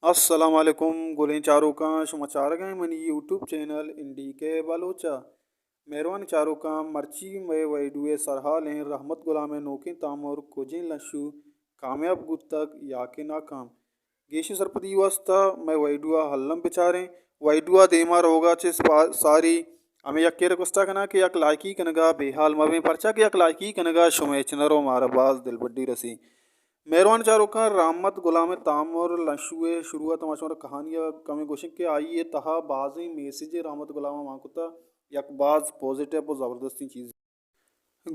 السلام علیکم گلیں چاروکاں، شما چارگ ءَ منی یوٹیوب چینل این ڈی کے بلوچ ءَ۔ مہروان چاروکاں، مرچی مئے ویڈیو ءِ سرحال ایں رحمت غلام ءِ نوکیں تامر کجیں لنشو کامیاب بوتگ یا کہ ناکام۔ گیشیں سرپدی واسطہ مئے ویڈیو ءَ الم بچاریں۔ ویڈیو ءِ دیما روگا چہ سپا-، ساری ہمے یکے ریکویسٹ ءَ کناں کہ یک لائکی کنگا بے حال مبیں، پرچا کہ یک لائکی کنگا شمئے چنر و مارا باز دلبڈی رسی۔ مہروان چاروکاں، رحمت غلام ءِ تامر لنشو ءِ شروعات ءَ ما شمارا کہانی ءَ کمے گوشیں کہ آئی ءِ تہا بازیں میسجے رحمت غلام ءَ مان کتا، یک باز پوزیٹیو و زبردستیں چیز۔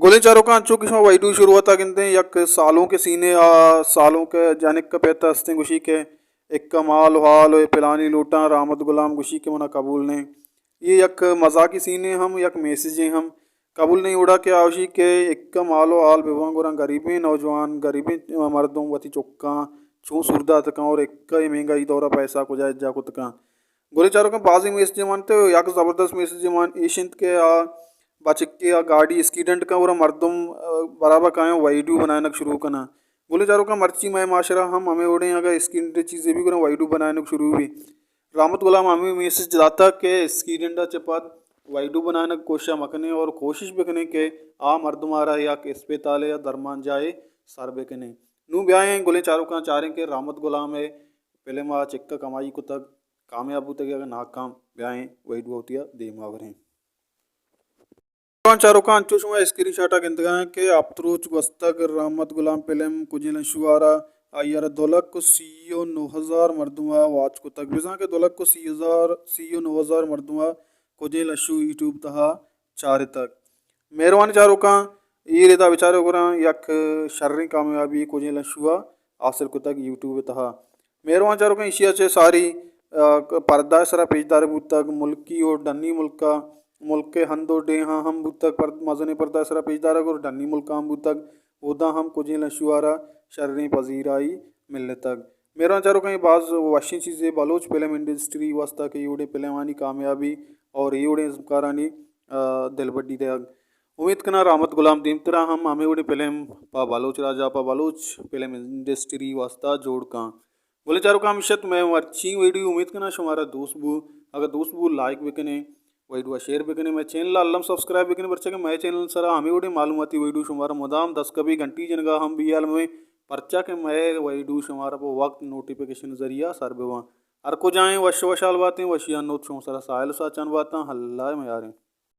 گلیں چاروکاں، انچو کہ شما ویڈیو شروعات ءَ گندیں، یک سالونکے سینے، آ سالونک ءِ جنک ءِ پت استیں، گوشی کہ اکا مال و حال و پلانی لوٹاں، رحمت غلام گوشی کہ منا قبول نہیں۔ یہ یک مزاقی سینے ہم، یک میسجے ہم۔ قبول نہیں اڑا کہ آوشی کہ اکا مال و حال بباں گڑا غریبیں نوجوان، غریبیں مردم وتی چکاں چون سور دات کن اور اکا یہ مہنگائی دورا پیسہ کجا اجا کت کن۔ گلیں چاروکاں، بازیں میسجے مان تے، یک زبردست میسجے مان ایش انت کہ آ بچکے آ گاڑی ایکسیڈنٹ کن اور مردم، آ، برابر کایاں ویڈیو بنائینگ شروع کناں۔ گلیں چاروکاں، مرچی مئے معاشرہ ہم ہمے وڑیں، اگہ ایکسیڈنٹ چیزے بھی گڑا ویڈیو بنائینگ شروع بھی۔ رحمت غلام ہمے میسج داتا کہ ایکسیڈنٹ ءَ چہ پد ویڈیو بنائینگ کوشش مکنیں اور کوشش بکنیں کہ آ مردم آرا یک اسپتال یا درمان جاہے سر بکنیں۔ نوں بیائیں گلیں چاروکاں چاریں کہ رحمت غلام ءِ فلم ءَ چکا کمائی کتگ، کامیاب بوتگ یا ناکام، بیائیں ویڈیو وتی ءَ دیما بریں۔ جوان چاروکاں، انچو شما اسکرین شاٹ ءَ گندگا ہیں کہ ہپت روچ گوستگ رحمت غلام فلم کجیں لنشو آرا آئی ءَ را دو لکھ و سی و نو ہزار مردم ءَ واچ کتگ۔ بزاں کہ دو لکھ و سی ہزار، سی و نو ہزار مردم ءَ کجیں لنشو یوٹیوب تہا چارتگ۔ مہروان چاروکاں، اے ردا بچارے گڑا یک شریں کامیابی کجیں لنشو ءَ حاصل کتگ یوٹیوب تہا۔ مہروان چاروکاں، ایشی ءَ چہ ساری، آ، پردہ ءِ سرا پیشدار بوتگ، ملکی و ڈنی ملکا، ملک ءِ ہند و ڈیہاں ہم بوتگ، پر-، مزنیں پردہ ءِ سرا پیشدارگ اور ڈنی ملکاں ہم بوتگ، اودا ہم کجیں لنشو آرا شریں پذیرائی ملتگ۔ مہروان چاروکاں، اے باز وشیں چیزے بلوچ فلم انڈسٹری واسطہ کہ اے وڑیں فلمانی کامیابی اور اے وڑیں ازمکارانی، آ، دلبڈی دئیگ۔ امیت کناں رحمت غلام دیمترا ہم ہمے وڑیں فلم پہ بلوچ راجا، پہ بلوچ فلم انڈسٹری واسطہ جوڑ کن۔ گلیں چاروکاں، ہمیش ات مئے مرچی ویڈیو، امیت کناں شمارا دوست بو۔ اگر دوست بو، لائک بکنیں، ویڈیو ءَ شیئر بکنیں، مئے چینل ءَ الم سبسکرائب بکنیں، پرچہ کہ مئے چینل سرا ہمے وڑیں معلوماتی ویڈیو شمارا مدام دست کپی، گھنٹی جنگا ہم بی الم، پرچہ کہ مئے ویڈیو شمارا پہ وقت نوٹیفیکیشن ذریعہ سر بباں۔ ہر کجائیں وش وشحال باتیں، وشیانی نود شمئے سرا ساہیل و ساچان باتاں، اللہ ءِ میاریں۔